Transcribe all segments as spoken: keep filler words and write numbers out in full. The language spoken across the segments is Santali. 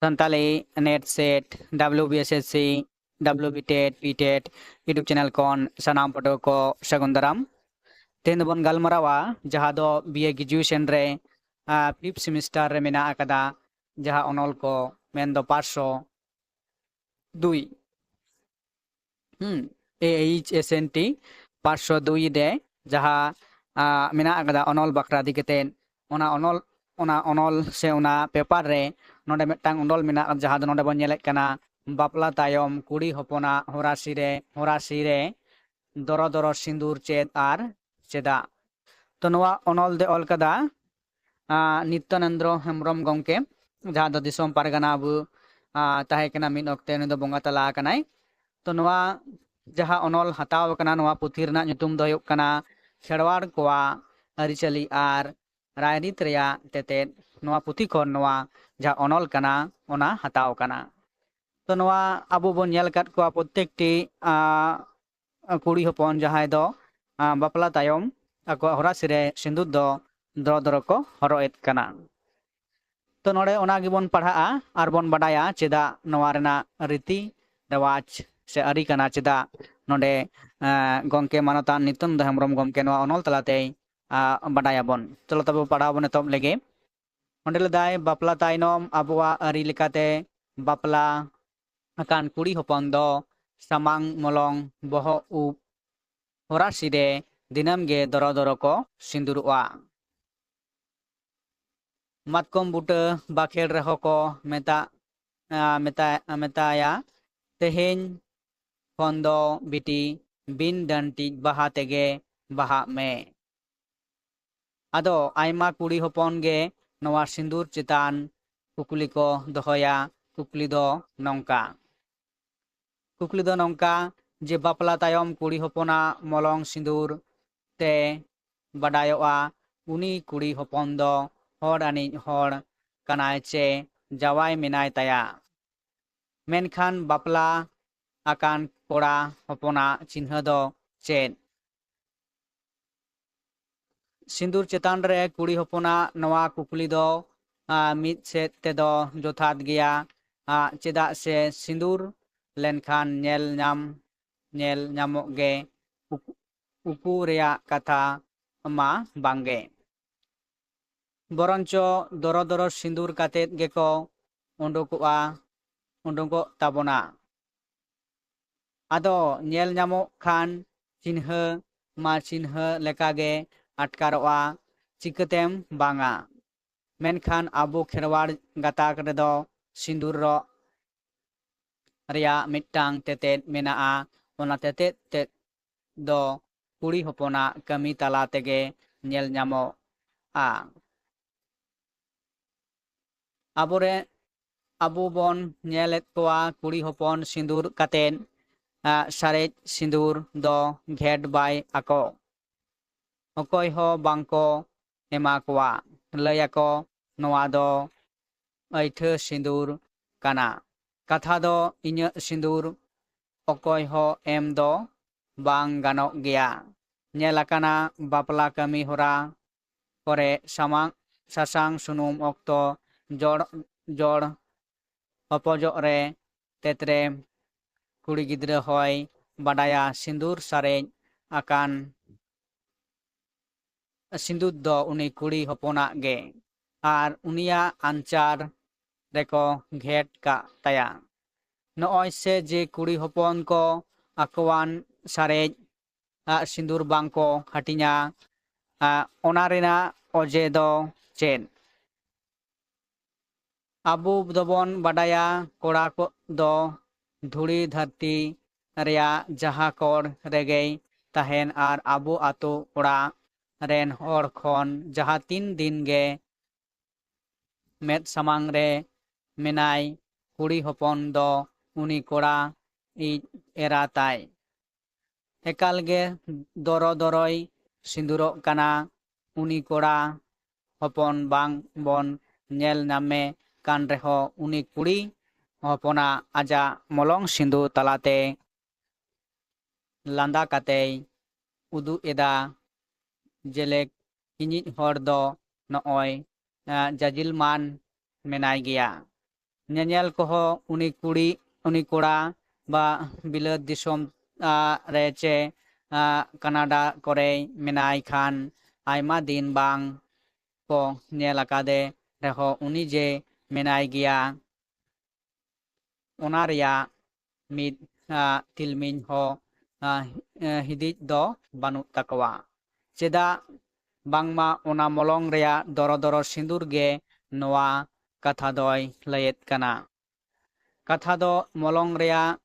Santali NET SET, WBSSC, WBTET, PTET YouTube channel ᱠᱷᱚᱱ ᱥᱟᱱᱟᱢ ᱯᱟᱹᱴᱷᱩᱣᱟᱹ ᱠᱚ ᱥᱟᱹᱜᱩᱱ ᱫᱟᱨᱟᱢ᱾ ᱛᱮᱦᱮᱧ ᱫᱚᱵᱚᱱ ᱜᱟᱞᱢᱟᱨᱟᱣᱟ ᱡᱟᱦᱟᱸ ᱫᱚ BA graduation ᱨᱮ, ᱟ, fifth semester ᱨᱮ ᱢᱮᱱᱟᱜ ᱟᱠᱟᱫᱟ, ᱡᱟᱦᱟᱸ ᱚᱱᱚᱞ ᱠᱚ ᱢᱮᱱᱫᱚ ᱯᱟᱸᱪᱥᱚ ᱫᱩᱭ, ᱦᱩᱸ, AHSNT ᱯᱟᱸᱪᱥᱚ ᱫᱩᱭ ᱨᱮ ᱡᱟᱦᱟᱸ, ᱟ, ᱢᱮᱱᱟᱜ ᱟᱠᱟᱫᱟ ᱚᱱᱚᱞ ᱵᱟᱠᱷᱨᱟ ᱤᱫᱤ ᱠᱟᱛᱮ, ᱚᱱᱟ ᱚᱱᱚᱞ, ᱚᱱᱟ ᱚᱱᱚᱞ ᱥᱮ ᱚᱱᱟ ᱯᱮᱯᱟᱨ ᱨᱮ ᱱᱚᱰᱮ ᱢᱤᱫᱴᱟᱝ ᱚᱱᱚᱞ ᱢᱮᱱᱟᱜᱼᱟ, ᱡᱟᱦᱟᱸ ᱫᱚ ᱱᱚᱰᱮ ᱵᱚᱱ ᱧᱮᱞᱮᱫ ᱠᱟᱱᱟ, ᱵᱟᱯᱞᱟ ᱛᱟᱭᱚᱢ ᱠᱩᱲᱤ ᱦᱚᱯᱚᱱᱟᱜ ᱦᱚᱨᱟᱥᱤ ᱨᱮ, ᱦᱚᱨᱟᱥᱤ ᱨᱮ ᱫᱚᱨᱚ ᱫᱚᱨᱚ ᱥᱤᱸᱫᱩᱨ ᱪᱮᱫ ᱟᱨ ᱪᱮᱫᱟᱜ? ᱛᱚ, ᱱᱚᱣᱟ ᱚᱱᱚᱞ ᱫᱚ ᱚᱞ ᱠᱟᱫᱟ, ᱟ, ᱱᱤᱛᱭᱟᱱᱚᱱᱫᱚ ᱦᱮᱢᱵᱨᱚᱢ ᱜᱚᱢᱠᱮ, ᱡᱟᱦᱟᱸ ᱫᱚ ᱫᱤᱥᱚᱢ ᱯᱟᱨᱜᱟᱱᱟ ᱟᱵᱚ, ᱟ, ᱛᱟᱦᱮᱸ ᱠᱟᱱᱟ ᱢᱤᱫ ᱚᱠᱛᱮ, ᱩᱱᱤ ᱫᱚ ᱵᱚᱸᱜᱟ ᱛᱟᱞᱟ ᱟᱠᱟᱱᱟᱭ᱾ ᱛᱚ, ᱱᱚᱣᱟ ᱡᱟᱦᱟᱸ ᱚᱱᱚᱞ ᱦᱟᱛᱟᱣ ᱟᱠᱟᱱᱟ, ᱱᱚᱣᱟ ᱯᱩᱛᱷᱤ ᱨᱮᱱᱟᱜ ᱧᱩᱛᱩᱢ ᱫᱚ ᱦᱩᱭᱩᱜ ᱠᱟᱱᱟ ᱠᱷᱮᱨᱣᱟᱲ ᱠᱚᱣᱟᱜ ᱟᱹᱨᱤᱪᱟᱹᱞᱤ ᱟᱨ ᱨᱟᱭᱨᱤᱛ ᱨᱮᱭᱟᱜ ᱛᱮᱛᱮᱫ᱾ ᱱᱚᱣᱟ ᱯᱩᱛᱷᱤ ᱠᱷᱚᱱ ᱱᱚᱣᱟ ᱡᱟᱦᱟᱸ ᱚᱱᱚᱞ ᱠᱟᱱᱟ, ᱚᱱᱟ ᱦᱟᱛᱟᱣ ᱠᱟᱱᱟ᱾ ᱛᱚ, ᱱᱚᱣᱟ ᱟᱵᱚ ᱵᱚᱱ ᱧᱮᱞ ᱟᱠᱟᱫ ᱠᱚᱣᱟ ᱯᱨᱚᱛᱮᱠᱴᱤ, ᱟ, ᱠᱩᱲᱤ ᱦᱚᱯᱚᱱ ᱡᱟᱦᱟᱸᱭ ᱫᱚ, ᱟ, ᱵᱟᱯᱞᱟ ᱛᱟᱭᱚᱢ ᱟᱠᱚᱣᱟᱜ ᱦᱚᱨᱟᱥᱤ ᱨᱮ ᱥᱤᱸᱫᱩᱨ ᱫᱚ ᱫᱚᱨᱚ ᱫᱚᱨᱚ ᱠᱚ ᱦᱚᱨᱚᱜ ᱮᱫ ᱠᱟᱱᱟ᱾ ᱛᱚ, ᱱᱚᱰᱮ ᱚᱱᱟ ᱜᱮᱵᱚᱱ ᱯᱟᱲᱦᱟᱜᱼᱟ ᱟᱨ ᱵᱚᱱ ᱵᱟᱰᱟᱭᱟ ᱪᱮᱫᱟᱜ ᱱᱚᱣᱟ ᱨᱮᱱᱟᱜ ᱨᱤᱛᱤ ᱨᱮᱣᱟᱡᱽ ᱥᱮ ᱟᱹᱨᱤ ᱠᱟᱱᱟ, ᱪᱮᱫᱟᱜ ᱱᱚᱰᱮ, ᱮ, ᱜᱚᱢᱠᱮ ᱢᱟᱱᱚᱛᱟᱱ ᱱᱤᱛᱭᱟᱱᱚᱱᱫᱚ ᱦᱮᱢᱵᱨᱚᱢ ᱜᱚᱢᱠᱮ ᱱᱚᱣᱟ ᱚᱱᱚᱞ ᱛᱟᱞᱟᱛᱮᱭ, ᱟ, ᱵᱟᱰᱟᱭᱟᱵᱚᱱ᱾ ᱪᱚᱞᱚ ᱛᱚᱵᱮ ᱯᱟᱲᱦᱟᱣ ᱵᱚᱱ ᱮᱛᱚᱦᱚᱵ ᱞᱮᱜᱮ᱾ ᱚᱸᱰᱮ ᱞᱮᱫᱟᱭ, ᱵᱟᱯᱞᱟ ᱛᱟᱭᱱᱚᱢ ᱟᱵᱚᱣᱟᱜ ᱟᱹᱨᱤ ᱞᱮᱠᱟᱛᱮ ᱵᱟᱯᱞᱟ ᱟᱠᱟᱱ ᱠᱩᱲᱤ ᱦᱚᱯᱚᱱ ᱫᱚ ᱥᱟᱢᱟᱝ ᱢᱚᱞᱚᱝ, ᱵᱚᱦᱚᱜ ᱩᱵ, ᱦᱚᱨᱟᱥᱤ ᱨᱮ ᱫᱤᱱᱟᱹᱢ ᱜᱮ ᱫᱚᱨᱚ ᱫᱚᱨᱚ ᱠᱚ ᱥᱤᱸᱫᱩᱨᱚᱜᱼᱟ᱾ ᱢᱟᱛᱠᱚᱢ ᱵᱩᱴᱟᱹ ᱵᱟᱠᱷᱮᱲ ᱨᱮᱦᱚᱸ ᱠᱚ ᱢᱮᱛᱟ-, ᱟ, ᱢᱮᱛᱟ-, ᱢᱮᱛᱟᱭᱟ, "ᱛᱮᱦᱮᱧ ᱠᱷᱚᱱ ᱫᱚ ᱵᱤᱴᱤ ᱵᱤᱱ ᱰᱟᱹᱱᱴᱤᱡ ᱵᱟᱦᱟ ᱛᱮᱜᱮ ᱵᱟᱦᱟᱜ ᱢᱮ᱾" ᱟᱫᱚ ᱟᱭᱢᱟ ᱠᱩᱲᱤ ᱦᱚᱯᱚᱱ ᱜᱮ ᱱᱚᱣᱟ ᱥᱤᱸᱫᱩᱨ ᱪᱮᱛᱟᱱ ᱠᱩᱠᱞᱤ ᱠᱚ ᱫᱚᱦᱚᱭᱟ᱾ ᱠᱩᱠᱞᱤ ᱫᱚ ᱱᱚᱝᱠᱟ, ᱠᱩᱠᱞᱤ ᱫᱚ ᱱᱚᱝᱠᱟ ᱡᱮ, ᱵᱟᱯᱞᱟ ᱛᱟᱭᱚᱢ ᱠᱩᱲᱤ ᱦᱚᱯᱚᱱᱟᱜ ᱢᱚᱞᱚᱝ ᱥᱤᱸᱫᱩᱨ ᱛᱮ ᱵᱟᱰᱟᱭᱚᱜᱼᱟ, ᱩᱱᱤ ᱠᱩᱲᱤ ᱦᱚᱯᱚᱱ ᱫᱚ ᱦᱚᱲ ᱟᱹᱱᱤᱡ ᱦᱚᱲ ᱠᱟᱱᱟᱭ ᱪᱮ ᱡᱟᱶᱟᱭ ᱢᱮᱱᱟᱭ ᱛᱟᱭᱟ᱾ ᱢᱮᱱᱠᱷᱟᱱ ᱵᱟᱯᱞᱟ ᱟᱠᱟᱱ ᱠᱚᱲᱟ ᱦᱚᱯᱚᱱᱟᱜ ᱪᱤᱱᱦᱟᱹ ᱫᱚ ᱪᱮᱫ? ᱥᱤᱸᱫᱩᱨ ᱪᱮᱛᱟᱱ ᱨᱮ ᱠᱩᱲᱤ ᱦᱚᱯᱚᱱᱟᱜ ᱱᱚᱣᱟ ᱠᱩᱠᱞᱤ ᱫᱚ ᱟᱨ ᱢᱤᱫ ᱥᱮᱫ ᱛᱮᱫᱚ ᱡᱚᱛᱷᱟᱛ ᱜᱮᱭᱟ, ᱟᱨ ᱪᱮᱫᱟᱜ ᱥᱮ ᱥᱤᱸᱫᱩᱨ ᱞᱮᱱᱠᱷᱟᱱ ᱧᱮᱞ ᱧᱟᱢ, ᱧᱮᱞ ᱧᱟᱢᱚᱜ ᱜᱮ, ᱩᱠ-, ᱩᱠᱩ ᱨᱮᱭᱟᱜ ᱠᱟᱛᱷᱟ ᱢᱟ ᱵᱟᱝᱜᱮ᱾ ᱵᱚᱨᱚᱱᱪᱚ ᱫᱚᱨᱚ ᱫᱚᱨᱚ ᱥᱤᱸᱫᱩᱨ ᱠᱟᱛᱮᱫ ᱜᱮᱠᱚ ᱩᱰᱩᱠᱚᱜᱼᱟ, ᱩᱰᱩᱠᱚᱜ ᱛᱟᱵᱚᱱᱟ᱾ ᱟᱫᱚ ᱧᱮᱞ ᱧᱟᱢᱚᱜ ᱠᱷᱟᱱ ᱪᱤᱱᱦᱟᱹ ᱢᱟ ᱪᱤᱱᱦᱟᱹ ᱞᱮᱠᱟᱜᱮ ᱟᱴᱠᱟᱨᱚᱜᱼᱟ, ᱪᱤᱠᱟᱹᱛᱮᱢ ᱵᱟᱝᱟ? ᱢᱮᱱᱠᱷᱟᱱ ᱟᱵᱚ ᱠᱷᱮᱨᱣᱟᱲ ᱜᱟᱛᱟᱠ ᱨᱮᱫᱚ ᱥᱤᱸᱫᱩᱨ ᱨᱚᱜ ᱨᱮᱭᱟᱜ ᱢᱤᱫᱴᱟᱝ ᱛᱮᱛᱮᱫ ᱢᱮᱱᱟᱜᱼᱟ᱾ ᱚᱱᱟ ᱛᱮᱛᱮᱫ ᱛᱮᱫ ᱫᱚ ᱠᱩᱲᱤ ᱦᱚᱯᱚᱱᱟᱜ ᱠᱟᱹᱢᱤ ᱛᱟᱞᱟ ᱛᱮᱜᱮ ᱧᱮᱞ ᱧᱟᱢᱚᱜᱼᱟ᱾ ᱟᱵᱚᱨᱮ, ᱟᱵᱚ ᱵᱚᱱ ᱧᱮᱞᱮᱫ ᱠᱚᱣᱟ ᱠᱩᱲᱤ ᱦᱚᱯᱚᱱ ᱥᱤᱸᱫᱩᱨ ᱠᱟᱛᱮᱫ, ᱟᱜ, ᱥᱟᱨᱮᱡ ᱥᱤᱸᱫᱩᱨ ᱫᱚ ᱜᱷᱮᱴ ᱵᱟᱭ ᱟᱠᱚ᱾ ᱚᱠᱚᱭ ᱦᱚᱸ ᱵᱟᱝ ᱠᱚ ᱮᱢᱟ ᱠᱚᱣᱟ᱾ ᱞᱟᱹᱭ ᱟᱠᱚ, "ᱱᱚᱣᱟ ᱫᱚ ᱟᱹᱭᱴᱷᱟᱹ ᱥᱤᱸᱫᱩᱨ ᱠᱟᱱᱟ᱾ ᱠᱟᱛᱷᱟ ᱫᱚ ᱤᱧᱟᱹᱜ ᱥᱤᱸᱫᱩᱨ ᱚᱠᱚᱭ ᱦᱚᱸ ᱮᱢ ᱫᱚ ᱵᱟᱝ ᱜᱟᱱᱚᱜ ᱜᱮᱭᱟ᱾" ᱧᱮᱞ ᱟᱠᱟᱱᱟ ᱵᱟᱯᱞᱟ ᱠᱟᱹᱢᱤ ᱦᱚᱨᱟ ᱠᱚᱨᱮ ᱥᱟᱢᱟᱝ, ᱥᱟᱥᱟᱝ ᱥᱩᱱᱩᱢ ᱚᱠᱛᱚ ᱡᱚᱲ, ᱡᱚᱲ ᱦᱚᱯᱚᱡᱚᱜ ᱨᱮ ᱛᱮᱛᱨᱮ ᱠᱩᱲᱤ ᱜᱤᱫᱽᱨᱟᱹ ᱦᱚᱸᱭ ᱵᱟᱰᱟᱭᱟ ᱥᱤᱸᱫᱩᱨ ᱥᱟᱨᱮᱡ ᱟᱠᱟᱱ ᱥᱤᱸᱫᱩᱨ ᱫᱚ ᱩᱱᱤ ᱠᱩᱲᱤ ᱦᱚᱯᱚᱱᱟᱜ ᱜᱮ, ᱟᱨ ᱩᱱᱤᱭᱟᱜ ᱟᱧᱪᱟᱨ ᱨᱮᱠᱚ ᱜᱷᱮᱴ ᱠᱟᱜ ᱛᱟᱭᱟ᱾ ᱱᱚᱜᱼᱚᱭ ᱥᱮ ᱡᱮ ᱠᱩᱲᱤ ᱦᱚᱯᱚᱱ ᱠᱚ ᱟᱠᱚᱣᱟᱱ ᱥᱟᱨᱮᱡ ᱟᱜ ᱥᱤᱸᱫᱩᱨ ᱵᱟᱝ ᱠᱚ ᱦᱟᱹᱴᱤᱧᱟ, ᱟᱜ, ᱚᱱᱟ ᱨᱮᱱᱟᱜ ᱚᱡᱮ ᱫᱚ ᱪᱮᱫ? ᱟᱵᱚ ᱫᱚᱵᱚᱱ ᱵᱟᱰᱟᱭᱟ, ᱠᱚᱲᱟ ᱠᱚ ᱫᱚ ᱫᱷᱩᱲᱤ ᱫᱷᱟᱹᱨᱛᱤ ᱨᱮᱭᱟᱜ ᱡᱟᱦᱟᱸ ᱠᱚᱬ ᱨᱮᱜᱮᱭ ᱛᱟᱦᱮᱱ, ᱟᱨ ᱟᱵᱚ ᱟᱛᱳ ᱚᱲᱟᱜ ᱨᱮᱱ ᱦᱚᱲ ᱠᱷᱚᱱ ᱡᱟᱦᱟᱸ ᱛᱤᱱ ᱫᱤᱱ ᱜᱮ ᱢᱮᱫ ᱥᱟᱢᱟᱝ ᱨᱮ ᱢᱮᱱᱟᱭ ᱠᱩᱲᱤ ᱦᱚᱯᱚᱱ ᱫᱚ ᱩᱱᱤ ᱠᱚᱲᱟ ᱤᱡ ᱮᱨᱟ ᱛᱟᱭ᱾ ᱮᱠᱟᱞ ᱜᱮ ᱫᱚᱨᱚ ᱫᱚᱨᱚᱭ ᱥᱤᱸᱫᱩᱨᱚᱜ ᱠᱟᱱᱟ᱾ ᱩᱱᱤ ᱠᱚᱲᱟ ᱦᱚᱯᱚᱱ ᱵᱟᱝ ᱵᱚᱱ ᱧᱮᱞ ᱧᱟᱢᱮ ᱠᱟᱱ ᱨᱮᱦᱚᱸ, ᱩᱱᱤ ᱠᱩᱲᱤ ᱦᱚᱯᱚᱱᱟᱜ ᱟᱡᱟᱜ ᱢᱚᱞᱚᱝ ᱥᱤᱸᱫᱩᱨ ᱛᱟᱞᱟᱛᱮ ᱞᱟᱸᱫᱟ ᱠᱟᱛᱮᱭ ᱩᱫᱩᱜ ᱮᱫᱟ, ᱡᱮᱞᱮᱠ, "ᱤᱧᱤᱡ ᱦᱚᱲ ᱫᱚ ᱱᱚᱜᱼᱚᱭ ᱡᱟᱡᱤᱞ ᱢᱟᱱ ᱢᱮᱱᱟᱭ ᱜᱮᱭᱟ᱾ ᱧᱮᱧᱮᱞ ᱠᱚᱦᱚᱸ ᱩᱱᱤ ᱠᱩᱲᱤ, ᱩᱱᱤ ᱠᱚᱲᱟ ᱵᱟ ᱵᱤᱞᱟᱹᱛ ᱫᱤᱥᱚᱢ ᱨᱮ ᱪᱮ ᱠᱟᱱᱟᱰᱟ ᱠᱚᱨᱮᱭ ᱢᱮᱱᱟᱭ ᱠᱷᱟᱱ ᱟᱭᱢᱟ ᱫᱤᱱ ᱵᱟᱝ ᱠᱚ ᱧᱮᱞ ᱟᱠᱟᱫᱮ ᱨᱮᱦᱚᱸ ᱩᱱᱤ ᱡᱮ ᱢᱮᱱᱟᱭ ᱜᱮᱭᱟ, ᱚᱱᱟ ᱨᱮᱭᱟᱜ ᱢᱤᱫ ᱛᱤᱞᱢᱤᱧ ᱦᱚᱸ ᱦᱤᱫᱤᱡ ᱫᱚ ᱵᱟᱹᱱᱩᱜ ᱛᱟᱠᱚᱣᱟ᱾ ᱪᱮᱫᱟᱜ ᱵᱟᱝᱢᱟ ᱚᱱᱟ ᱢᱚᱞᱚᱝ ᱨᱮᱭᱟᱜ ᱫᱚᱨᱚ ᱫᱚᱨᱚ ᱥᱤᱸᱫᱩᱨ ᱜᱮ ᱱᱚᱣᱟ ᱠᱟᱛᱷᱟ ᱫᱚᱭ ᱞᱟᱹᱭᱮᱫ ᱠᱟᱱᱟ᱾ ᱠᱟᱛᱷᱟ ᱫᱚ ᱢᱚᱞᱚᱝ ᱨᱮᱭᱟᱜ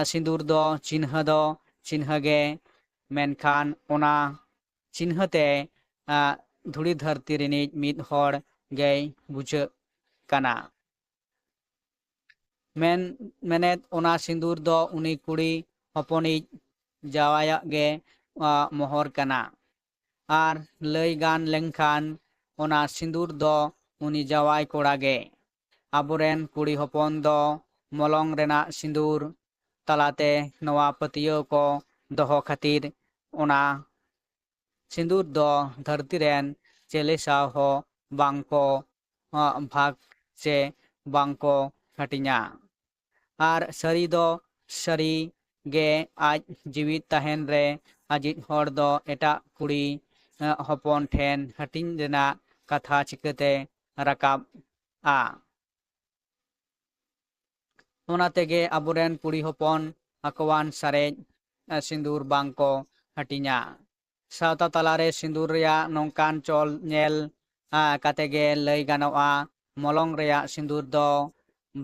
ᱥᱤᱸᱫᱩᱨ ᱫᱚ ᱪᱤᱱᱦᱟᱹ ᱫᱚ ᱪᱤᱱᱦᱟᱹ ᱜᱮ, ᱢᱮᱱᱠᱷᱟᱱ ᱚᱱᱟ ᱪᱤᱱᱦᱟᱹ ᱛᱮ ᱫᱷᱩᱲᱤ ᱫᱷᱟᱹᱨᱛᱤ ᱨᱤᱱᱤᱡ ᱢᱤᱫ ᱦᱚᱲ ᱜᱮᱭ ᱵᱩᱡᱷᱟᱹᱜ ᱠᱟᱱᱟ᱾ ᱢᱮᱱ ᱢᱮᱱᱮᱫ ᱚᱱᱟ ᱥᱤᱸᱫᱩᱨ ᱫᱚ ᱩᱱᱤ ᱠᱩᱲᱤ ᱦᱚᱯᱚᱱᱤᱡ ᱡᱟᱶᱟᱭᱟᱜ ᱜᱮ ᱢᱚᱦᱚᱨ ᱠᱟᱱᱟ᱾ ᱟᱨ ᱞᱟᱹᱭ ᱜᱟᱱ ᱞᱮᱱᱠᱷᱟᱱ ᱚᱱᱟ ᱥᱤᱸᱫᱩᱨ ᱫᱚ ᱩᱱᱤ ᱡᱟᱶᱟᱭ ᱠᱚᱲᱟ ᱜᱮ᱾ ᱟᱵᱚᱨᱮᱱ ᱠᱩᱲᱤ ᱦᱚᱯᱚᱱ ᱫᱚ ᱢᱚᱞᱚᱝ ᱨᱮᱱᱟᱜ ᱥᱤᱸᱫᱩᱨ ᱛᱟᱞᱟᱛᱮ ᱱᱚᱣᱟ ᱯᱟᱹᱛᱭᱟᱹᱣ ᱠᱚ ᱫᱚᱦᱚ ᱠᱷᱟᱹᱛᱤᱨ ᱚᱱᱟ ᱥᱤᱸᱫᱩᱨ ᱫᱚ ᱫᱷᱟᱹᱨᱛᱤ ᱨᱮᱱ ᱪᱮᱞᱮ ᱥᱟᱶ ᱦᱚᱸ ᱵᱟᱝ ᱠᱚ ᱵᱷᱟᱜᱽ ᱪᱮ ᱵᱟᱝ ᱠᱚ ᱦᱟᱹᱴᱤᱧᱟ᱾ ᱟᱨ ᱥᱟᱹᱨᱤ ᱫᱚ ᱥᱟᱹᱨᱤ ᱜᱮ, ᱟᱡ ᱡᱤᱣᱤᱫ ᱛᱟᱦᱮᱱ ᱨᱮ ᱟᱡᱤᱡ ᱦᱚᱲ ᱫᱚ ᱮᱴᱟᱜ ᱠᱩᱲᱤ ᱦᱚᱯᱚᱱ ᱴᱷᱮᱱ ᱦᱟᱹᱴᱤᱧ ᱨᱮᱱᱟᱜ ᱠᱟᱛᱷᱟ ᱪᱤᱠᱟᱹᱛᱮ ᱨᱟᱠᱟᱵᱼᱟ? ᱚᱱᱟ ᱛᱮᱜᱮ ᱟᱵᱚᱨᱮᱱ ᱠᱩᱲᱤ ᱦᱚᱯᱚᱱ ᱟᱠᱚᱣᱟᱱ ᱥᱟᱨᱮᱡ ᱥᱤᱸᱫᱩᱨ ᱵᱟᱝ ᱠᱚ ᱦᱟᱹᱴᱤᱧᱟ᱾ ᱥᱟᱶᱛᱟ ᱛᱟᱞᱟᱨᱮ ᱥᱤᱸᱫᱩᱨ ᱨᱮᱭᱟᱜ ᱱᱚᱝᱠᱟᱱ ᱪᱚᱞ ᱧᱮᱞ ᱠᱟᱛᱮ ᱜᱮ ᱞᱟᱹᱭ ᱜᱟᱱᱚᱜᱼᱟ, ᱢᱚᱞᱚᱝ ᱨᱮᱭᱟᱜ ᱥᱤᱸᱫᱩᱨ ᱫᱚ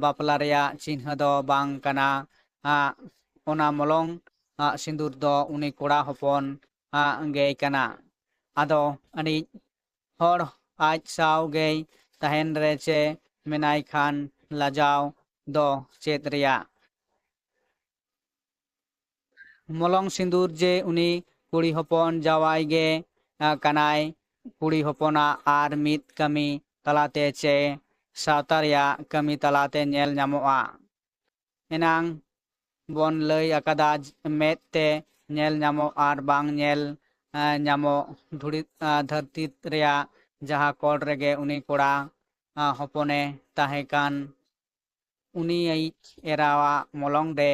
ᱵᱟᱯᱞᱟ ᱨᱮᱭᱟᱜ ᱪᱤᱱᱦᱟᱹ ᱫᱚ ᱵᱟᱝ ᱠᱟᱱᱟ᱾ ᱚᱱᱟ ᱢᱚᱞᱚᱝ ᱥᱤᱸᱫᱩᱨ ᱫᱚ ᱩᱱᱤ ᱠᱚᱲᱟ ᱦᱚᱯᱚᱱ ᱜᱮᱭ ᱠᱟᱱᱟ᱾ ᱟᱫᱚ ᱟᱹᱱᱤᱡ ᱦᱚᱲ ᱟᱡ ᱥᱟᱶ ᱜᱮᱭ ᱛᱟᱦᱮᱱ ᱨᱮ ᱪᱮ ᱢᱮᱱᱟᱭ ᱠᱷᱟᱱ ᱞᱟᱡᱟᱣ ᱫᱚ ᱪᱮᱫ ᱨᱮᱭᱟᱜ? ᱢᱚᱞᱚᱝ ᱥᱤᱸᱫᱩᱨ ᱡᱮ ᱩᱱᱤ ᱠᱩᱲᱤ ᱦᱚᱯᱚᱱ ᱡᱟᱶᱟᱭ ᱜᱮ ᱠᱟᱱᱟᱭ, ᱠᱩᱲᱤ ᱦᱚᱯᱚᱱᱟᱜ ᱟᱨ ᱢᱤᱫ ᱠᱟᱹᱢᱤ ᱛᱟᱞᱟᱛᱮ ᱪᱮ ᱥᱟᱶᱛᱟ ᱨᱮᱭᱟᱜ ᱠᱟᱹᱢᱤ ᱛᱟᱞᱟᱛᱮ ᱧᱮᱞ ᱧᱟᱢᱚᱜᱼᱟ᱾ ᱮᱱᱟᱝ ᱵᱚᱱ ᱞᱟᱹᱭ ᱟᱠᱟᱫᱟ, ᱢᱮᱫ ᱛᱮ ᱧᱮᱞ ᱧᱟᱢᱚᱜ ᱟᱨ ᱵᱟᱝ ᱧᱮᱞ ᱧᱟᱢᱚᱜ ᱫᱷᱩᱲᱤ ᱫᱷᱟᱹᱨᱛᱤ ᱨᱮᱭᱟᱜ ᱡᱟᱦᱟᱸ ᱠᱚᱲ ᱨᱮᱜᱮ ᱩᱱᱤ ᱠᱚᱲᱟ, ᱟ, ᱦᱚᱯᱚᱱᱮ ᱛᱟᱦᱮᱸ ᱠᱟᱱ, ᱩᱱᱤᱭᱤᱡ ᱮᱨᱟᱣᱟᱜ ᱢᱚᱞᱚᱝ ᱨᱮ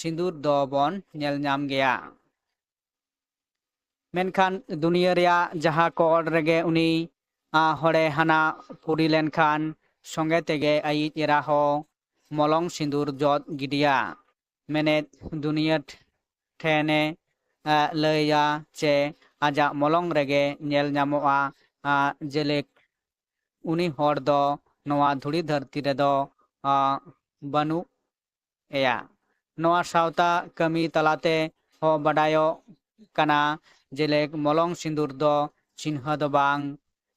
ᱥᱤᱸᱫᱩᱨ ᱫᱚ ᱵᱚᱱ ᱧᱮᱞ ᱧᱟᱢ ᱜᱮᱭᱟ᱾ ᱢᱮᱱᱠᱷᱟᱱ ᱫᱩᱱᱤᱭᱟᱹ ᱨᱮᱭᱟᱜ ᱡᱟᱦᱟᱸ ᱠᱚᱲ ᱨᱮᱜᱮ ᱩᱱᱤ, ᱟ, ᱦᱚᱲᱮ ᱦᱟᱱᱟ ᱯᱩᱨᱤ ᱞᱮᱱᱠᱷᱟᱱ, ᱥᱚᱸᱜᱮ ᱛᱮᱜᱮ ᱟᱭᱤᱡ ᱮᱨᱟ ᱦᱚᱸ ᱢᱚᱞᱚᱝ ᱥᱤᱸᱫᱩᱨ ᱡᱚᱫ ᱜᱤᱰᱤᱭᱟ᱾ ᱢᱮᱱᱮᱫ ᱫᱩᱱᱤᱭᱟᱹ ᱴᱷᱮᱱᱮ, ᱟ, ᱞᱟᱹᱭᱟ ᱪᱮ ᱟᱡᱟᱜ ᱢᱚᱞᱚᱝ ᱨᱮᱜᱮ ᱧᱮᱞ ᱧᱟᱢᱚᱜᱼᱟ, ᱟ, ᱡᱮᱞᱮᱠ ᱩᱱᱤ ᱦᱚᱲ ᱫᱚ ᱱᱚᱣᱟ ᱫᱷᱩᱲᱤ ᱫᱷᱟᱹᱨᱛᱤ ᱨᱮᱫᱚ, ᱟ, ᱵᱟᱹᱱᱩᱜ ᱮᱭᱟ᱾ ᱱᱚᱣᱟ ᱥᱟᱶᱛᱟ ᱠᱟᱹᱢᱤ ᱛᱟᱞᱟᱛᱮ ᱦᱚᱸ ᱵᱟᱰᱟᱭᱚᱜ ᱠᱟᱱᱟ, ᱡᱮᱞᱮᱠ ᱢᱚᱞᱚᱝ ᱥᱤᱸᱫᱩᱨ ᱫᱚ ᱪᱤᱱᱦᱟᱹ ᱫᱚ ᱵᱟᱝ,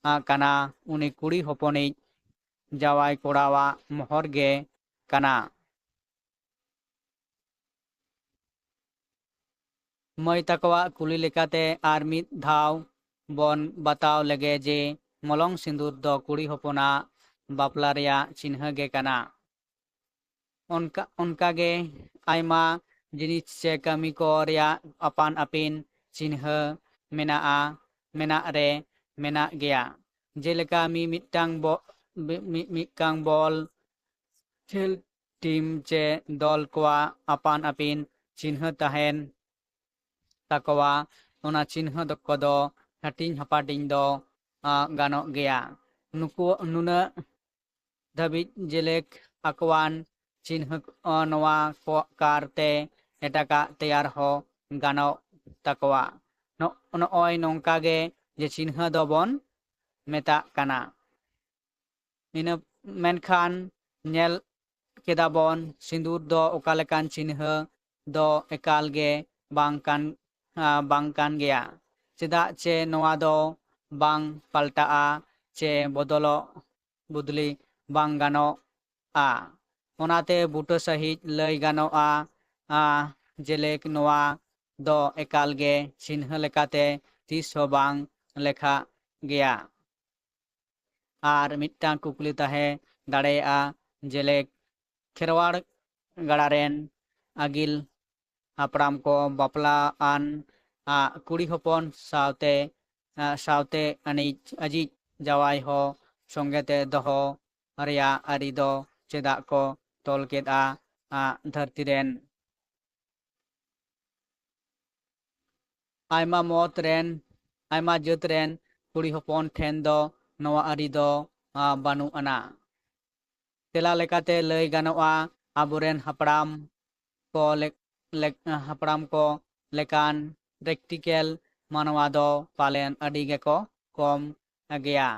ᱟ, ᱠᱟᱱᱟ, ᱩᱱᱤ ᱠᱩᱲᱤ ᱦᱚᱯᱚᱱᱤᱡ ᱡᱟᱶᱟᱭ ᱠᱚᱲᱟᱣᱟᱜ ᱢᱚᱦᱚᱨ ᱜᱮ ᱠᱟᱱᱟ᱾ ᱢᱟᱹᱭ ᱛᱟᱠᱚᱣᱟᱜ ᱠᱩᱞᱤ ᱞᱮᱠᱟᱛᱮ ᱟᱨ ᱢᱤᱫ ᱫᱷᱟᱣ ᱵᱚᱱ ᱵᱟᱛᱟᱣ ᱞᱮᱜᱮ ᱡᱮ ᱢᱚᱞᱚᱝ ᱥᱤᱸᱫᱩᱨ ᱫᱚ ᱠᱩᱲᱤ ᱦᱚᱯᱚᱱᱟᱜ ᱵᱟᱯᱞᱟ ᱨᱮᱭᱟᱜ ᱪᱤᱱᱦᱟᱹ ᱜᱮ ᱠᱟᱱᱟ᱾ ᱚᱱᱠᱟ, ᱚᱱᱠᱟᱜᱮ ᱟᱭᱢᱟ ᱡᱤᱱᱤᱥ ᱪᱮ ᱠᱟᱹᱢᱤ ᱠᱚ ᱨᱮᱭᱟᱜ ᱟᱯᱟᱱ ᱟᱹᱯᱤᱱ ᱪᱤᱱᱦᱟᱹ ᱢᱮᱱᱟᱜᱼᱟ, ᱢᱮᱱᱟᱜ ᱨᱮ ᱢᱮᱱᱟᱜ ᱜᱮᱭᱟ᱾ ᱡᱮᱞᱮᱠᱟ ᱢᱤ-, ᱢᱤᱫᱴᱟᱝ ᱵᱚ-, ᱢᱤ-, ᱢᱤ-, ᱢᱤᱫᱴᱟᱝ ᱵᱚᱞ ᱠᱷᱮᱞ ᱴᱤᱢ ᱪᱮ ᱫᱚᱞ ᱠᱚᱣᱟᱜ ᱟᱯᱟᱱ ᱟᱹᱯᱤᱱ ᱪᱤᱱᱦᱟᱹ ᱛᱟᱦᱮᱱ ᱛᱟᱠᱚᱣᱟ, ᱚᱱᱟ ᱪᱤᱱᱦᱟᱹ ᱫᱚ ᱠᱚᱫᱚ ᱦᱟᱹᱴᱤᱧ ᱦᱟᱯᱟᱴᱤᱧ ᱫᱚ, ᱟ, ᱜᱟᱱᱚᱜ ᱜᱮᱭᱟ᱾ ᱱᱩᱠᱩ ᱱᱩᱱᱟᱹᱜ ᱫᱷᱟᱹᱵᱤᱡ ᱡᱮᱞᱮᱠ ᱟᱠᱚᱣᱟᱱ ᱪᱤᱱᱦᱟᱹ, ᱟ, ᱱᱚᱣᱟ ᱠᱚ ᱠᱟᱨᱛᱮ ᱮᱴᱟᱜᱟᱜ ᱛᱮᱭᱟᱨ ᱦᱚᱸ ᱜᱟᱱᱚᱜ ᱛᱟᱠᱚᱣᱟ᱾ ᱱᱚᱜ-, ᱱᱚᱜᱼᱚᱭ ᱱᱚᱝᱠᱟ ᱜᱮ ᱡᱮ ᱪᱤᱱᱦᱟᱹ ᱫᱚᱵᱚᱱ ᱢᱮᱛᱟᱜ ᱠᱟᱱᱟ᱾ ᱤᱱᱟᱹ ᱢᱮᱱᱠᱷᱟᱱ ᱧᱮᱞ ᱠᱮᱫᱟ ᱵᱚᱱ, ᱥᱤᱸᱫᱩᱨ ᱫᱚ ᱚᱠᱟ ᱞᱮᱠᱟᱱ ᱪᱤᱱᱦᱟᱹ ᱫᱚ ᱮᱠᱟᱞ ᱜᱮ ᱵᱟᱝ ᱠᱟᱱ, ᱟ, ᱵᱟᱝ ᱠᱟᱱ ᱜᱮᱭᱟ, ᱪᱮᱫᱟᱜ ᱪᱮ ᱱᱚᱣᱟ ᱫᱚ ᱵᱟᱝ ᱯᱟᱞᱴᱟᱜᱼᱟ ᱪᱮ ᱵᱚᱫᱚᱞᱚᱜ, ᱵᱚᱫᱞᱤ ᱵᱟᱝ ᱜᱟᱱᱚᱜᱼᱟ᱾ ᱚᱱᱟᱛᱮ ᱵᱩᱴᱟᱹ ᱥᱟᱺᱦᱤᱡ ᱞᱟᱹᱭ ᱜᱟᱱᱚᱜᱼᱟ, ᱟ, ᱡᱮᱞᱮᱠ ᱱᱚᱣᱟ ᱫᱚ ᱮᱠᱟᱞ ᱜᱮ ᱪᱤᱱᱦᱟᱹ ᱞᱮᱠᱟᱛᱮ ᱛᱤᱥ ᱦᱚᱸ ᱵᱟᱝ ᱞᱮᱠᱷᱟᱜ ᱜᱮᱭᱟ᱾ ᱟᱨ ᱢᱤᱫᱴᱟᱝ ᱠᱩᱠᱞᱤ ᱛᱟᱦᱮᱸ ᱫᱟᱲᱮᱭᱟᱜᱼᱟ, ᱡᱮᱞᱮᱠ ᱠᱷᱮᱨᱣᱟᱲ ᱜᱟᱲᱟ ᱨᱮᱱ ᱟᱹᱜᱤᱞ ᱦᱟᱯᱲᱟᱢ ᱠᱚ ᱵᱟᱯᱞᱟ ᱟᱱ, ᱟ, ᱠᱩᱲᱤ ᱦᱚᱯᱚᱱ ᱥᱟᱶᱛᱮ, ᱟ, ᱥᱟᱶᱛᱮ ᱟᱹᱱᱤᱡ ᱟᱡᱤᱡ ᱡᱟᱶᱟᱭ ᱦᱚᱸ ᱥᱚᱸᱜᱮ ᱛᱮ ᱫᱚᱦᱚ ᱨᱮᱭᱟᱜ ᱟᱹᱨᱤ ᱫᱚ ᱪᱮᱫᱟᱜ ᱠᱚ ᱛᱚᱞ ᱠᱮᱫᱼᱟ? ᱟᱜ, ᱫᱷᱟᱹᱨᱛᱤ ᱨᱮᱱ ᱟᱭᱢᱟ ᱢᱚᱛ ᱨᱮᱱ, ᱟᱭᱢᱟ ᱡᱟᱹᱛ ᱨᱮᱱ ᱠᱩᱲᱤ ᱦᱚᱯᱚᱱ ᱴᱷᱮᱱ ᱫᱚ ᱱᱚᱣᱟ ᱟᱹᱨᱤ ᱫᱚ, ᱟ, ᱵᱟᱹᱱᱩᱜ ᱟᱱᱟ᱾ ᱛᱮᱞᱟ ᱞᱮᱠᱟᱛᱮ ᱞᱟᱹᱭ ᱜᱟᱱᱚᱜᱼᱟ, ᱟᱵᱚᱨᱮᱱ ᱦᱟᱯᱲᱟᱢ ᱠᱚ ᱞᱮᱠ-, ᱞᱮᱠ-, ᱦᱟᱯᱲᱟᱢ ᱠᱚ ᱞᱮᱠᱟᱱ practical ᱢᱟᱱᱣᱟ ᱫᱚ ᱯᱟᱞᱮᱱ ᱟᱹᱰᱤ ᱜᱮᱠᱚ ᱠᱚᱢ ᱜᱮᱭᱟ᱾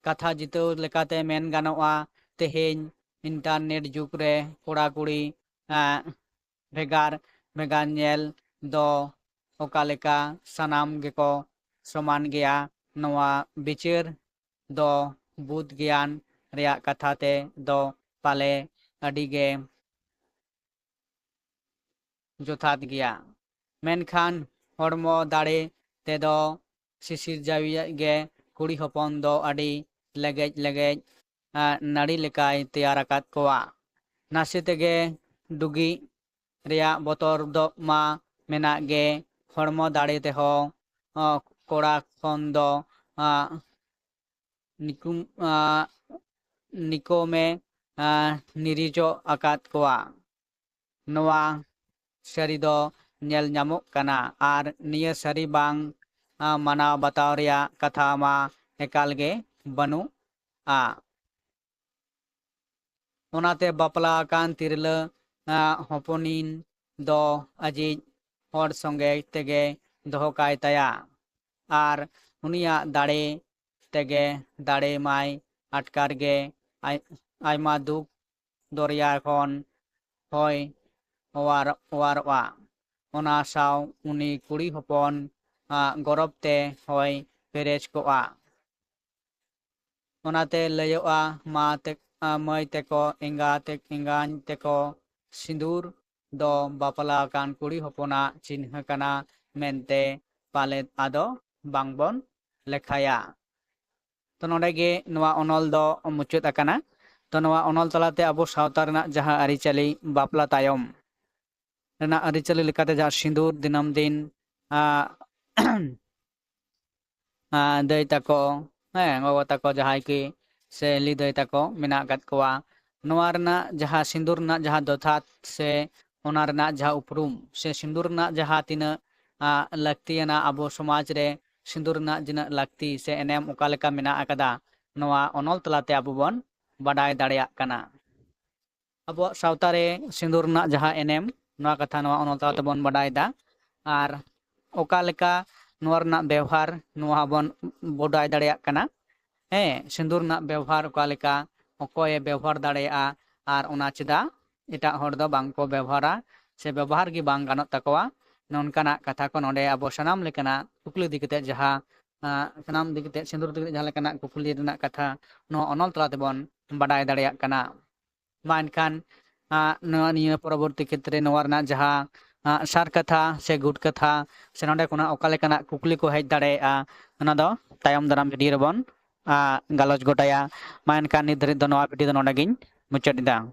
ᱠᱟᱛᱷᱟ ᱡᱤᱛᱟᱹᱣ ᱞᱮᱠᱟᱛᱮ ᱢᱮᱱ ᱜᱟᱱᱚᱜᱼᱟ, ᱛᱮᱦᱮᱧ internet ᱡᱩᱜᱽ ᱨᱮ ᱠᱚᱲᱟ ᱠᱩᱲᱤ, ᱟᱸ, ᱵᱷᱮᱜᱟᱨ ᱵᱷᱮᱜᱟᱨ ᱧᱮᱞ ᱫᱚ ᱚᱠᱟ ᱞᱮᱠᱟ ᱥᱟᱱᱟᱢ ᱜᱮᱠᱚ ᱥᱚᱢᱟᱱ ᱜᱮᱭᱟ, ᱱᱚᱣᱟ ᱵᱤᱪᱟᱹᱨ ᱫᱚ ᱵᱩᱫ ᱜᱮᱭᱟᱱ ᱨᱮᱭᱟᱜ ᱠᱟᱛᱷᱟ ᱛᱮ ᱫᱚ ᱯᱟᱞᱮ ᱟᱹᱰᱤ ᱜᱮ ᱡᱚᱛᱷᱟᱛ ᱜᱮᱭᱟ᱾ ᱢᱮᱱᱠᱷᱟᱱ ᱦᱚᱲᱢᱚ ᱫᱟᱲᱮ ᱛᱮᱫᱚ ᱥᱤᱥᱤᱨᱡᱟᱹᱣᱤᱡ ᱜᱮ ᱠᱩᱲᱤ ᱦᱚᱯᱚᱱ ᱫᱚ ᱟᱹᱰᱤ ᱞᱮᱜᱮᱡ ᱞᱮᱜᱮᱡ, ᱟᱸ, ᱱᱟᱹᱲᱤ ᱞᱮᱠᱟᱭ ᱛᱮᱭᱟᱨ ᱟᱠᱟᱫ ᱠᱚᱣᱟ᱾ ᱱᱟᱥᱮ ᱛᱮᱜᱮ ᱰᱩᱜᱤ ᱨᱮᱭᱟᱜ ᱵᱚᱛᱚᱨ ᱫᱚ ᱢᱟ ᱢᱮᱱᱟᱜ ᱜᱮ, ᱦᱚᱲᱢᱚ ᱫᱟᱲᱮ ᱛᱮᱦᱚᱸ, ᱟᱸ, ᱠᱚᱲᱟ ᱠᱷᱚᱱ ᱫᱚ, ᱟᱸ, ᱱᱤᱠᱩᱢ, ᱟᱸ, ᱱᱤᱠᱚᱢᱮ, ᱟᱸ, ᱱᱤᱨᱤᱡᱚᱜ ᱟᱠᱟᱫ ᱠᱚᱣᱟ᱾ ᱱᱚᱣᱟ ᱥᱟᱹᱨᱤ ᱫᱚ ᱧᱮᱞ ᱧᱟᱢᱚᱜ ᱠᱟᱱᱟ ᱟᱨ ᱱᱤᱭᱟᱹ ᱥᱟᱹᱨᱤ ᱵᱟᱝ, ᱟᱸ, ᱢᱟᱱᱟᱣ ᱵᱟᱛᱟᱣ ᱨᱮᱭᱟᱜ ᱠᱟᱛᱷᱟ ᱢᱟ ᱮᱠᱟᱞ ᱜᱮ ᱵᱟᱹᱱᱩᱜᱼᱟ᱾ ᱚᱱᱟᱛᱮ ᱵᱟᱯᱞᱟ ᱟᱠᱟᱱ ᱛᱤᱨᱞᱟᱹ, ᱟᱸ, ᱦᱚᱯᱚᱱᱤᱱ ᱫᱚ ᱟᱡᱤᱡ ᱦᱚᱲ ᱥᱚᱸᱜᱮ ᱛᱮᱜᱮ ᱫᱚᱦᱚ ᱠᱟᱭ ᱛᱟᱭᱟ ᱟᱨ ᱩᱱᱤᱭᱟᱜ ᱫᱟᱲᱮ ᱛᱮᱜᱮ ᱫᱟᱲᱮ ᱢᱟᱭ ᱟᱴᱠᱟᱨ ᱜᱮ᱾ ᱟᱭ-, ᱟᱭᱢᱟ ᱫᱩᱠ ᱫᱚᱨᱭᱟ ᱠᱷᱚᱱ ᱦᱚᱸᱭ ᱚᱣᱟᱨ-, ᱚᱣᱟᱨᱚᱜᱼᱟ᱾ ᱚᱱᱟ ᱥᱟᱶ ᱩᱱᱤ ᱠᱩᱲᱤ ᱦᱚᱯᱚᱱ ᱟᱜ ᱜᱚᱨᱚᱵ ᱛᱮ ᱦᱚᱸᱭ ᱯᱮᱨᱮᱡ ᱠᱚᱜᱼᱟ᱾ ᱚᱱᱟᱛᱮ ᱞᱟᱹᱭᱚᱜᱼᱟ, ᱢᱟ ᱛᱮ-, ᱟ, ᱢᱟᱹᱭ ᱛᱮᱠᱚ, ᱮᱸᱜᱟ ᱛᱮ-, ᱮᱸᱜᱟᱧ ᱛᱮᱠᱚ, ᱥᱤᱸᱫᱩᱨ ᱫᱚ ᱵᱟᱯᱞᱟ ᱟᱠᱟᱱ ᱠᱩᱲᱤ ᱦᱚᱯᱚᱱᱟᱜ ᱪᱤᱱᱦᱟᱹ ᱠᱟᱱᱟ ᱢᱮᱱᱛᱮ ᱯᱟᱞᱮᱫ ᱟᱫᱚ ᱵᱟᱝᱵᱚᱱ ᱞᱮᱠᱷᱟᱭᱟ᱾ ᱛᱚ, ᱱᱚᱰᱮ ᱜᱮ ᱱᱚᱣᱟ ᱚᱱᱚᱞ ᱫᱚ ᱢᱩᱪᱟᱹᱫ ᱟᱠᱟᱱᱟ᱾ ᱛᱚ, ᱱᱚᱣᱟ ᱚᱱᱚᱞ ᱛᱟᱞᱟᱛᱮ ᱟᱵᱚ ᱥᱟᱶᱛᱟ ᱨᱮᱱᱟᱜ ᱡᱟᱦᱟᱸ ᱟᱹᱨᱤᱪᱟᱹᱞᱤ, ᱵᱟᱯᱞᱟ ᱛᱟᱭᱚᱢ ᱨᱮᱱᱟᱜ ᱟᱹᱨᱤᱪᱟᱹᱞᱤ ᱞᱮᱠᱟᱛᱮ ᱡᱟᱦᱟᱸ ᱥᱤᱸᱫᱩᱨ ᱫᱤᱱᱟᱹᱢ ᱫᱤᱱ, ᱟ, ᱟ, ᱫᱟᱹᱭ ᱛᱟᱠᱚ, ᱦᱮᱸ, ᱜᱚᱜᱚ ᱛᱟᱠᱚ ᱡᱟᱦᱟᱸᱭ ᱠᱤ ᱥᱮ ᱦᱤᱞᱤ ᱫᱟᱹᱭ ᱛᱟᱠᱚ ᱢᱮᱱᱟᱜ ᱟᱠᱟᱫ ᱠᱚᱣᱟ, ᱱᱚᱣᱟ ᱨᱮᱱᱟᱜ ᱡᱟᱦᱟᱸ ᱥᱤᱸᱫᱩᱨ ᱨᱮᱱᱟᱜ ᱡᱟᱦᱟᱸ ᱡᱚᱛᱷᱟᱛ ᱥᱮ ᱚᱱᱟ ᱨᱮᱱᱟᱜ ᱡᱟᱦᱟᱸ ᱩᱯᱨᱩᱢ ᱥᱮ ᱥᱤᱸᱫᱩᱨ ᱨᱮᱱᱟᱜ ᱡᱟᱦᱟᱸ ᱛᱤᱱᱟᱹᱜ, ᱟ, ᱞᱟᱹᱠᱛᱤᱭᱟᱱᱟ ᱟᱵᱚ ᱥᱚᱢᱟᱡᱽ ᱨᱮ ᱥᱤᱸᱫᱩᱨ ᱨᱮᱱᱟᱜ ᱛᱤᱱᱟᱹᱜ ᱞᱟᱹᱠᱛᱤ ᱥᱮ ᱮᱱᱮᱢ ᱚᱠᱟ ᱞᱮᱠᱟ ᱢᱮᱱᱟᱜ ᱟᱠᱟᱫᱟ, ᱱᱚᱣᱟ ᱚᱱᱚᱞ ᱛᱟᱞᱟᱛᱮ ᱟᱵᱚ ᱵᱚᱱ ᱵᱟᱰᱟᱭ ᱫᱟᱲᱮᱭᱟᱜ ᱠᱟᱱᱟ᱾ ᱟᱵᱚᱣᱟᱜ ᱥᱟᱶᱛᱟ ᱨᱮ ᱥᱤᱸᱫᱩᱨ ᱨᱮᱱᱟᱜ ᱡᱟᱦᱟᱸ ᱮᱱᱮᱢ, ᱱᱚᱣᱟ ᱠᱟᱛᱷᱟ ᱱᱚᱣᱟ ᱚᱱᱚᱞ ᱛᱟᱞᱟ ᱛᱮᱵᱚᱱ ᱵᱟᱰᱟᱭ ᱮᱫᱟ᱾ ᱟᱨ ᱚᱠᱟ ᱞᱮᱠᱟ ᱱᱚᱣᱟ ᱨᱮᱱᱟᱜ ᱵᱮᱣᱦᱟᱨ, ᱱᱚᱣᱟ ᱦᱚᱸᱵᱚᱱ ᱵᱟᱰᱟᱭ ᱫᱟᱲᱮᱭᱟᱜ ᱠᱟᱱᱟ᱾ ᱦᱮᱸ, ᱥᱤᱸᱫᱩᱨ ᱨᱮᱱᱟᱜ ᱵᱮᱣᱦᱟᱨ ᱚᱠᱟ ᱞᱮᱠᱟ, ᱚᱠᱚᱭᱮ ᱵᱮᱣᱦᱟᱨ ᱫᱟᱲᱮᱭᱟᱜᱼᱟ, ᱟᱨ ᱚᱱᱟ ᱪᱮᱫᱟᱜ ᱮᱴᱟᱜ ᱦᱚᱲ ᱫᱚ ᱵᱟᱝ ᱠᱚ ᱵᱮᱣᱦᱟᱨᱟ ᱥᱮ ᱵᱮᱣᱦᱟᱨ ᱜᱮ ᱵᱟᱝ ᱜᱟᱱᱚᱜ ᱛᱟᱠᱚᱣᱟ, ᱱᱚᱝᱠᱟᱱᱟᱜ ᱠᱟᱛᱷᱟ ᱠᱚ ᱱᱚᱰᱮ ᱟᱵᱚ ᱥᱟᱱᱟᱢ ᱞᱮᱠᱟᱱᱟᱜ ᱠᱩᱠᱞᱤ ᱤᱫᱤ ᱠᱟᱛᱮ ᱡᱟᱦᱟᱸ, ᱟᱸ, ᱥᱟᱱᱟᱢ ᱤᱫᱤ ᱠᱟᱛᱮ ᱥᱤᱸᱫᱩᱨ ᱤᱫᱤ ᱠᱟᱛᱮ ᱡᱟᱦᱟᱸ ᱞᱮᱠᱟᱱᱟᱜ ᱠᱩᱠᱞᱤ ᱨᱮᱱᱟᱜ ᱠᱟᱛᱷᱟ ᱱᱚᱣᱟ ᱚᱱᱚᱞ ᱛᱟᱞᱟ ᱛᱮᱵᱚᱱ ᱵᱟᱰᱟᱭ ᱫᱟᱲᱮᱭᱟᱜ ᱠᱟᱱᱟ᱾ ᱢᱟ ᱮᱱᱠᱷᱟᱱ, ᱟᱸ, ᱱᱚᱣᱟ ᱱᱤᱭᱟᱹ ᱯᱚᱨᱚᱵᱚᱨᱛᱤ ᱠᱷᱮᱛᱨᱮ ᱱᱚᱣᱟ ᱨᱮᱱᱟᱜ ᱡᱟᱦᱟᱸ, ᱟᱸ, ᱥᱟᱨ ᱠᱟᱛᱷᱟ ᱥᱮ ᱜᱩᱴ ᱠᱟᱛᱷᱟ ᱥᱮ ᱱᱚᱰᱮ ᱠᱷᱚᱱᱟᱜ ᱚᱠᱟ ᱞᱮᱠᱟᱱᱟᱜ ᱠᱩᱠᱞᱤ ᱠᱚ ᱦᱮᱡ ᱫᱟᱲᱮᱭᱟᱜᱼᱟ, ᱚᱱᱟ ᱫᱚ ᱛᱟᱭᱚᱢ ᱫᱟᱨᱟᱢ ᱵᱷᱤᱰᱤᱭᱳ ᱨᱮᱵᱚᱱ, ᱟᱸ, ᱜᱟᱞᱚᱪ ᱜᱚᱴᱟᱭᱟ᱾ ᱢᱟ ᱮᱱᱠᱷᱟᱱ ᱱᱤᱛ ᱫᱷᱟᱹᱨᱤᱡ ᱫᱚ ᱱᱚᱣᱟ ᱵᱷᱤᱰᱤᱭᱳ ᱫᱚ ᱱᱚᱰᱮ ᱜᱤᱧ ᱢᱩᱪᱟᱹᱫ ᱮᱫᱟ᱾